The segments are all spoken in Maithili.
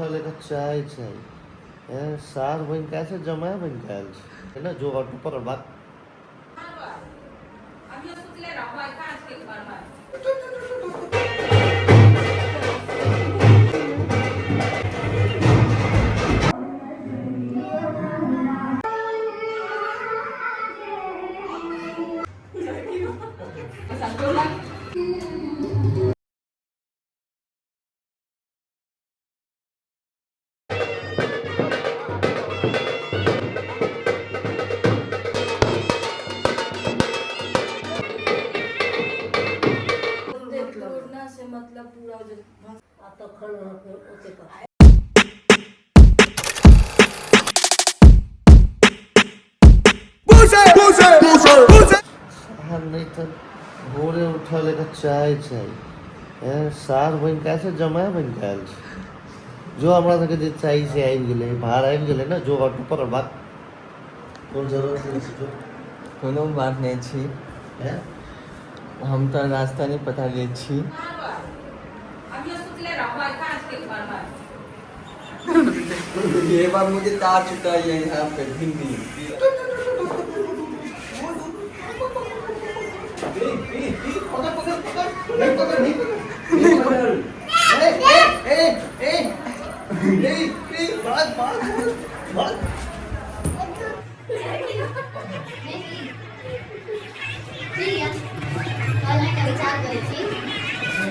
उठल एकर चाय चाही। एँ सार बनि कऽ आयल छै जमाय बनि कऽ आयल छै। है ने जो ऑटो पकड़ भाग। से मतलब पूरा आ तखन अहाँके ओतेक सार नहि तऽ भोरे उठल एकर चाय चाही। एँ सार बनि कऽ आयल छै जमाय बनि कऽ आयल छै। जो हमरा सबके जे चाही से आबि गेलै भार आबि गेलै ने जो ऑटो पकड़ भाग। कोन जरूरत नहि छै जो। कोनो बात नहि छी। एँ हम तऽ रास्ता नहि पता लै छी। ये बार मुझे तार चुका है यहाँ पे भिंडी। ठीक यऽ कहलहुँ एकटा विचार करै छी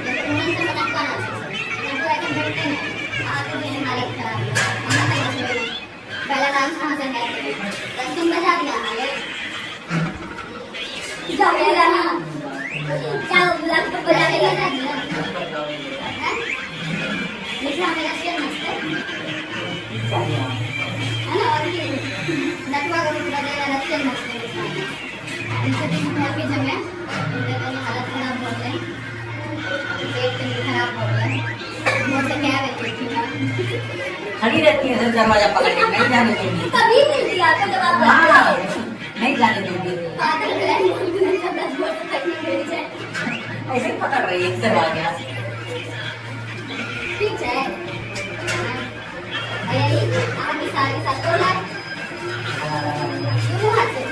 जे मूड़न सबमे नटुआ नाचै छै नटुआ एखन भेटतै नहि अहाँके जेहन हालत खराब यऽ हमरा तऽ नचबै नहि पहिला डांस अहाँसँ हैत रस्म बजा दिअ अहाँ लेल जाउ पहला अहाँ जाउ गुलाब के बजा के बजा दिअ हैं? मिथिलामे रसियन नाचतै है ना और की नटुआ के बजेगा रसियन नाचतै मिथिलामे ई छथिन घर के जमाय हुनकर कनि हालत खराब भऽ गेलनि पेट कनि खराब भऽ गेलनि भोरसँ कए बेर गेलखिन हँ खड़ी रहती है दरवाजा पकड़ के नहीं जाने देंगी। तभी मिलती है आपको जब आप हाँ, नहीं जाने देंगी। पागल भेलनि हमरा भोरसँ तक नहि भेल छै। ऐसे ही पकड़ रही है दरवाजा। ठीक छै भैया ई अहाँके सार के साथ गोर लाग दुनू हाथ से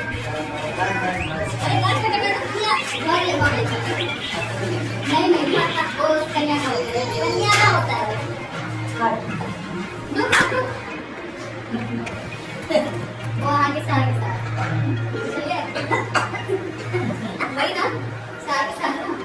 अरे गाछ के कटहर किया घर ले बनै छै नहीं नहीं वो कन्या का होता है कन्या का होता है दो काटो वो अहाँके सार के साथ बुझलियै वही ना सार के साथ ना।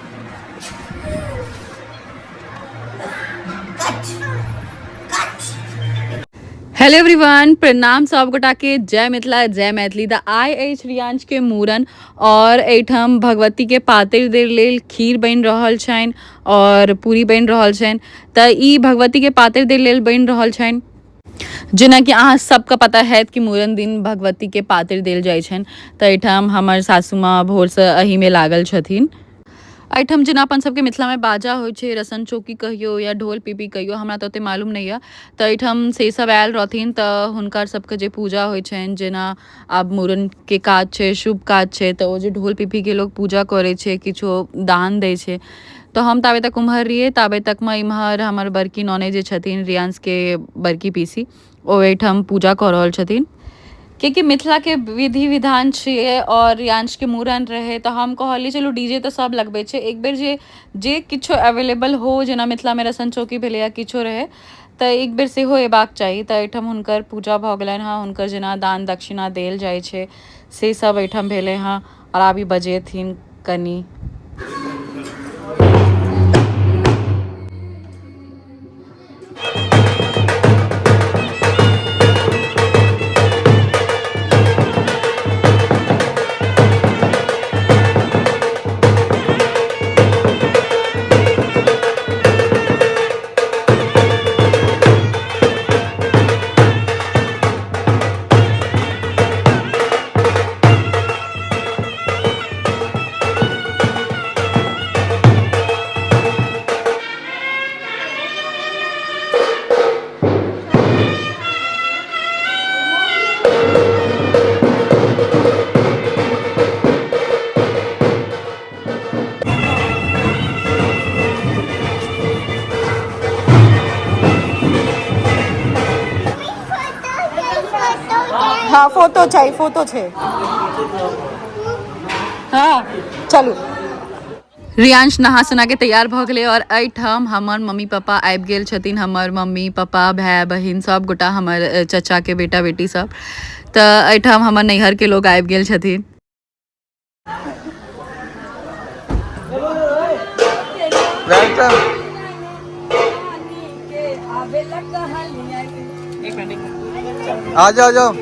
हेलो एवरीवन, प्रणाम सब गोटा के, जय मिथिला जय मैथिली। तऽ आइ अछि रियांश के मूड़न और एहिठाम भगवती के पातरि देल लेल खीर बनि रहल छनि और पूरी बनि रहल छनि। तऽ ई भगवती के पातरि देल लेल बनि रहल छनि। जेनाकि अहाँ सबके पता हैत कि मूड़न दिन भगवती के पातरि देल जाइ छनि। तऽ एहिठाम हमर सासू माँ भोरसँ एहिमे लागल छथिन। एहिठाम जेना अपन सबके मिथिलामे बाजा होइ छै, रसन चौकी कहियौ या ढोल पिपी कहियौ, हमरा तऽ ओतेक मालूम नहि यऽ। तऽ एहिठाम से सब आयल रहथिन तऽ हुनकर सबके जे पूजा होइ छनि, जेना आब मूड़नके काज छै, शुभ काज छै, तऽ ओ जे ढोल पिपहीके लोक पूजा करै छै, किछो दान दै छै। तऽ हम ताबे तक ओम्हर रहियै, ताबे तकमे इम्हर हमर बड़की ननैद जे छथिन, रियांशके बड़की पीसी, ओ एहिठाम पूजा कऽ रहल छथिन। कियाकि मिथिलाके विधि विधान छियै आओर रियांशके मूड़न रहै तऽ हम कहलियै चलू डी जे तऽ सब लगबै छै, एक बेर जे जे किछो अवेलेबल हो, जेना मिथिलामे रसन चौकी भेलै या किछो रहै, तऽ एक बेर सेहो अयबाक चाही। तऽ एहिठाम हुनकर पूजा भऽ गेलनि हँ, हुनकर जेना दान दक्षिणा देल जाइ छै से सब एहिठाम भेलै हँ। आओर आब ई बजेथिन कनि। हाँ फोटो चाहिए, फोटो छे। हाँ चलू। रियांश नहा सुना के तैयार भऽ गेलै और एहिठाम हमर मम्मी पापा आबि गेल छथिन। हमर मम्मी पापा भाय बहिन सब गोटा, हमर चचा के बेटा बेटी सब, तऽ एहिठाम हमर नैहर के लोग आबि गेल छथिन। आ जाओ जाओ।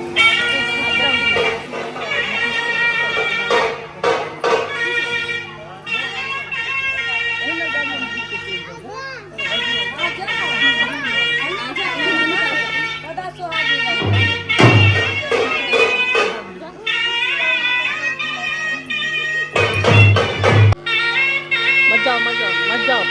मत जाओ मत जाओ मत जाओ।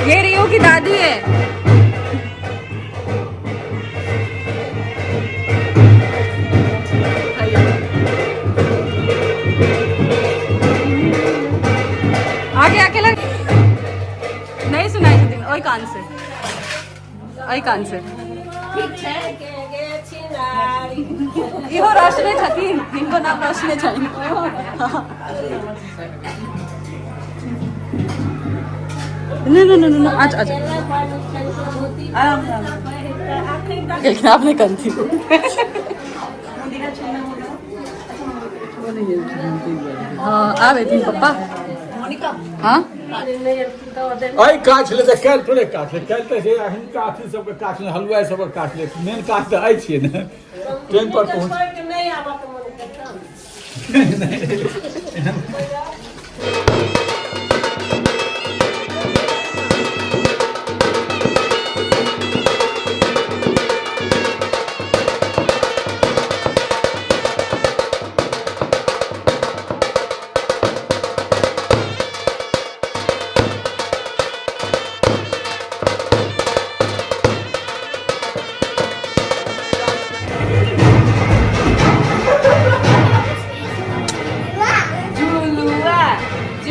ये रियो की दादी है। आगे आके लग नहीं सुनाई छथिन, ओहि कान से, ओहि कान से। इहो रोशने छथिन, हिनको नाम रोशने छनि। नहीं नहीं नहीं नहीं, अच्छा अच्छा लेकिन आपने कंथी। हाँ आवे थी पप्पा। हाँ अइ काछ ले तऽ काल्हि थोड़े काछ ले, काल्हि तऽ हिनका अथी सबके काछ ले, हलुआइ सबके काछ ले, मेन काज तऽ अइ छियै ने, ट्रेन पर पहुँच।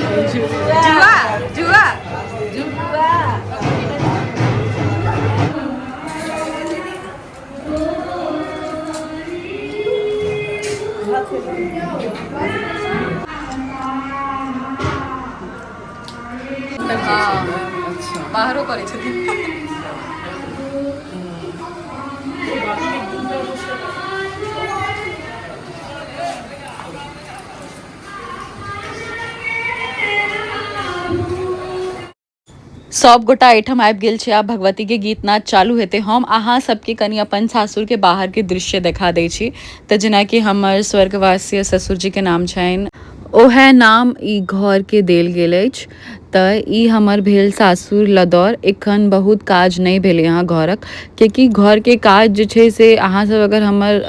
जुआ जुआ जुआ। बाहरो करै छथिन। सब गोटा एहिठाम आबि गेल छै, आब भगवती के गीत नाद चालू हेतै। हम अहाँ सबके कनि अपन सासुर के बाहर के दृश्य देखा दै छी। तऽ जेनाकि हमर स्वर्गवासी ससुरजी के नाम छनि, ओहे नाम ई घर के देल गेल अछि। तऽ ई हमर भेल सासुर लदौर। एखन बहुत काज नहि भेलै यहाँ घरक, कियाकि घरके काज जे छै से अहाँ सब अगर हमर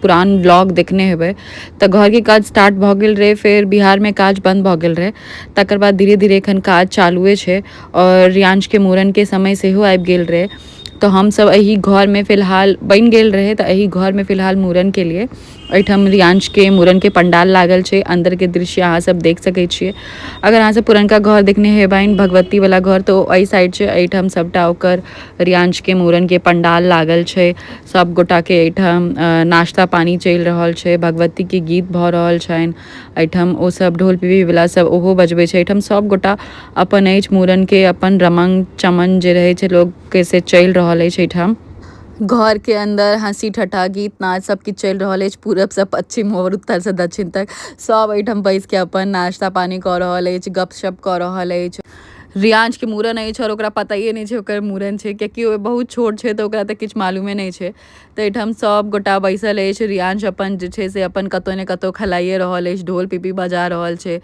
पुरान ब्लॉग देखने हेबै तऽ घरके काज स्टार्ट भऽ गेल रहै, फेर बिहारमे काज बन्द भऽ गेल रहै, तकर बाद धीरे धीरे एखन काज चालुए छै। और रियांशके मूड़नके समय सेहो आबि गेल रहै, तऽ हमसब एहि घरमे फिलहाल बनि गेल रहै, तऽ एहि घरमे फिलहाल मूड़न केलियै। एहिठाम रियांशके मूड़नके पंडाल लागल छै, अन्दरके दृश्य अहाँ सब देख सकै छियै। अगर अहाँ सब पुरनका घर देखने हेबनि, भगवती वाला घर, तऽ ओ एहि साइड छै। एहिठाम सबटा ओकर रियांशके मूड़नके पंडाल लागल छै, सब गोटाके एहिठाम नाश्ता पानी चलि रहल छै, भगवतीके गीत भऽ रहल छनि। एहिठाम ओ सब ढोल पिपही वाला सब ओहो बजबै छै। एहिठाम सब गोटा अपन अछि मूड़नके अपन रमंग चमन जे रहै छै लोकके से चलि रहल अछि एहिठाम। घर के अंदर हंसी ठट्ठा गीत नाच सब किछु चलि रहल अछि। पूरब से पश्चिम और उत्तर से दक्षिण तक सब एहिठाम बैस के अपन नाश्ता पानी कऽ रहल अछि, गपशप कऽ रहल अछि। रियांश के मूड़न अछि और ओकरा पताये नहि छै ओकर मूड़न छै, कियाकि ओ बहुत छोट छै तऽ ओकरा तऽ किछु मालूमे नहि छै। तऽ एहिठाम सब गोटा बैसल अछि। रियांश अपन जे छै से अपन कतौ ने कतौ खेलाइए रहल अछि, ढोल पिपी बजा रहल छै।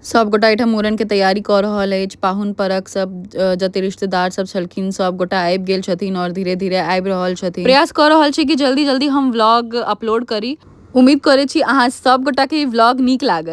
सब गोटा एहिठाम मूड़न के तैयारी कऽ रहल अछि। पाहुन परक सब जते रिश्तेदार सब छलखिन सब गोटा आबि गेल छथिन और धीरे धीरे आबि रहल छथिन। प्रयास कऽ रहल छी कि जल्दी जल्दी हम व्लॉग अपलोड करी। उम्मीद करै छी अहाँ सब गोटा के ई व्लॉग नीक लागत।